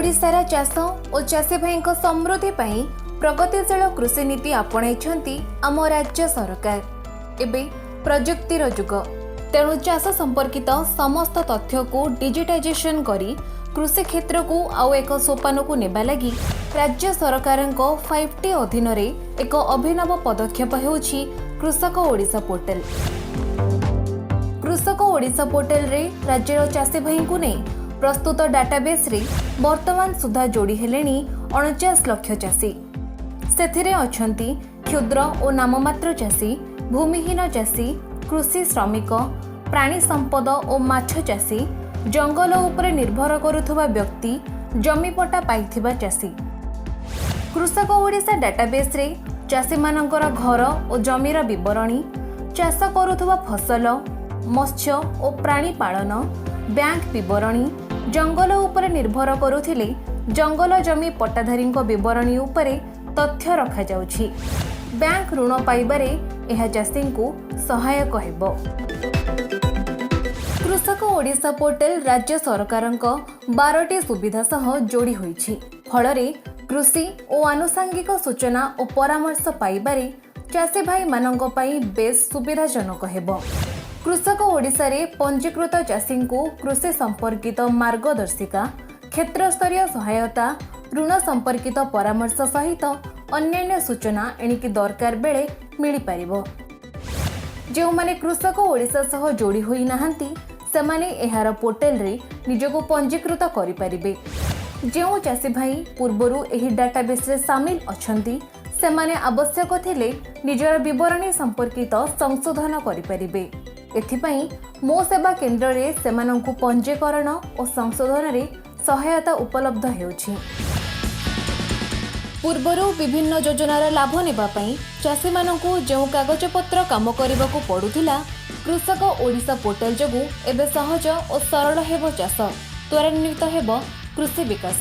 ଓଡ଼ିଶାର ଚାଷ ଓ ଚାଷୀ ଭାଇଙ୍କ ସମୃଦ୍ଧି ପାଇଁ ପ୍ରଗତିଶୀଳ କୃଷି ନୀତି ଆପଣାଇଛନ୍ତି ଆମ ରାଜ୍ୟ ସରକାର। ଏବେ ପ୍ରଯୁକ୍ତିର ଯୁଗ, ତେଣୁ ଚାଷ ସମ୍ପର୍କିତ ସମସ୍ତ ତଥ୍ୟକୁ ଡିଜିଟାଇଜେସନ୍ କରି କୃଷି କ୍ଷେତ୍ରକୁ ଆଉ ଏକ ସୋପାନକୁ ନେବା ଲାଗି ରାଜ୍ୟ ସରକାରଙ୍କ 5ଟି ଅଧୀନରେ ଏକ ଅଭିନବ ପଦକ୍ଷେପ ହେଉଛି କୃଷକ ଓଡ଼ିଶା ପୋର୍ଟାଲ। କୃଷକ ଓଡ଼ିଶା ପୋର୍ଟାଲରେ ରାଜ୍ୟର ଚାଷୀ ଭାଇଙ୍କୁ ନେଇ ପ୍ରସ୍ତୁତ ଡାଟାବେସ୍ରେ ବର୍ତ୍ତମାନ ସୁଦ୍ଧା ଯୋଡ଼ି ହେଲେଣି 49 ଲକ୍ଷ ଚାଷୀ। ସେଥିରେ ଅଛନ୍ତି କ୍ଷୁଦ୍ର ଓ ନାମମାତ୍ର ଚାଷୀ, ଭୂମିହୀନ ଚାଷୀ, କୃଷି ଶ୍ରମିକ, ପ୍ରାଣୀ ସମ୍ପଦ ଓ ମାଛ ଚାଷୀ, ଜଙ୍ଗଲ ଉପରେ ନିର୍ଭର କରୁଥିବା ବ୍ୟକ୍ତି, ଜମିପଟା ପାଇଥିବା ଚାଷୀ। କୃଷକ ଓଡ଼ିଶା ଡାଟାବେସ୍ରେ ଚାଷୀମାନଙ୍କର ଘର ଓ ଜମିର ବିବରଣୀ, ଚାଷ କରୁଥିବା ଫସଲ, ମତ୍ସ୍ୟ ଓ ପ୍ରାଣୀ ପାଳନ, ବ୍ୟାଙ୍କ ବିବରଣୀ, ଜଙ୍ଗଲ ଉପରେ ନିର୍ଭର କରୁଥିଲେ ଜଙ୍ଗଲ ଜମି ପଟ୍ଟାଧାରୀଙ୍କ ବିବରଣୀ ଉପରେ ତଥ୍ୟ ରଖାଯାଉଛି। ବ୍ୟାଙ୍କ ଋଣ ପାଇବାରେ ଏହା ଚାଷୀଙ୍କୁ ସହାୟକ ହେବ। କୃଷକ ଓଡ଼ିଶା ପୋର୍ଟାଲ ରାଜ୍ୟ ସରକାରଙ୍କ 12ଟି ସୁବିଧା ସହ ଯୋଡ଼ି ହୋଇଛି। ଫଳରେ କୃଷି ଓ ଆନୁଷାଙ୍ଗିକ ସୂଚନା ଓ ପରାମର୍ଶ ପାଇବାରେ ଚାଷୀ ଭାଇମାନଙ୍କ ପାଇଁ ବେଶ୍ ସୁବିଧାଜନକ ହେବ। କୃଷକ ଓଡ଼ିଶାରେ ପଞ୍ଜୀକୃତ ଚାଷୀଙ୍କୁ କୃଷି ସମ୍ପର୍କିତ ମାର୍ଗଦର୍ଶିକା, କ୍ଷେତ୍ରସ୍ତରୀୟ ସହାୟତା, ଋଣ ସମ୍ପର୍କିତ ପରାମର୍ଶ ସହିତ ଅନ୍ୟାନ୍ୟ ସୂଚନା ଏଣିକି ଦରକାର ବେଳେ ମିଳିପାରିବ। ଯେଉଁମାନେ କୃଷକ ଓଡ଼ିଶା ସହ ଯୋଡ଼ି ହୋଇନାହାନ୍ତି, ସେମାନେ ଏହାର ପୋର୍ଟାଲରେ ନିଜକୁ ପଞ୍ଜୀକୃତ କରିପାରିବେ। ଯେଉଁ ଚାଷୀ ଭାଇ ପୂର୍ବରୁ ଏହି ଡାଟାବେସ୍ରେ ସାମିଲ ଅଛନ୍ତି, ସେମାନେ ଆବଶ୍ୟକ ଥିଲେ ନିଜର ବିବରଣୀ ସମ୍ପର୍କିତ ସଂଶୋଧନ କରିପାରିବେ। ଏଥିପାଇଁ ମୋ ସେବା କେନ୍ଦ୍ରରେ ସେମାନଙ୍କୁ ପଞ୍ଜୀକରଣ ଓ ସଂଶୋଧନରେ ସହାୟତା ଉପଲବ୍ଧ ହେଉଛି। ପୂର୍ବରୁ ବିଭିନ୍ନ ଯୋଜନାର ଲାଭ ନେବା ପାଇଁ ଚାଷୀମାନଙ୍କୁ ଯେଉଁ କାଗଜପତ୍ର କାମ କରିବାକୁ ପଡୁଥିଲା, କୃଷକ ଓଡ଼ିଶା ପୋର୍ଟାଲ ଯୋଗୁଁ ଏବେ ସହଜ ଓ ସରଳ ହେବ ଚାଷ, ତ୍ୱରାନ୍ୱିତ ହେବ କୃଷି ବିକାଶ।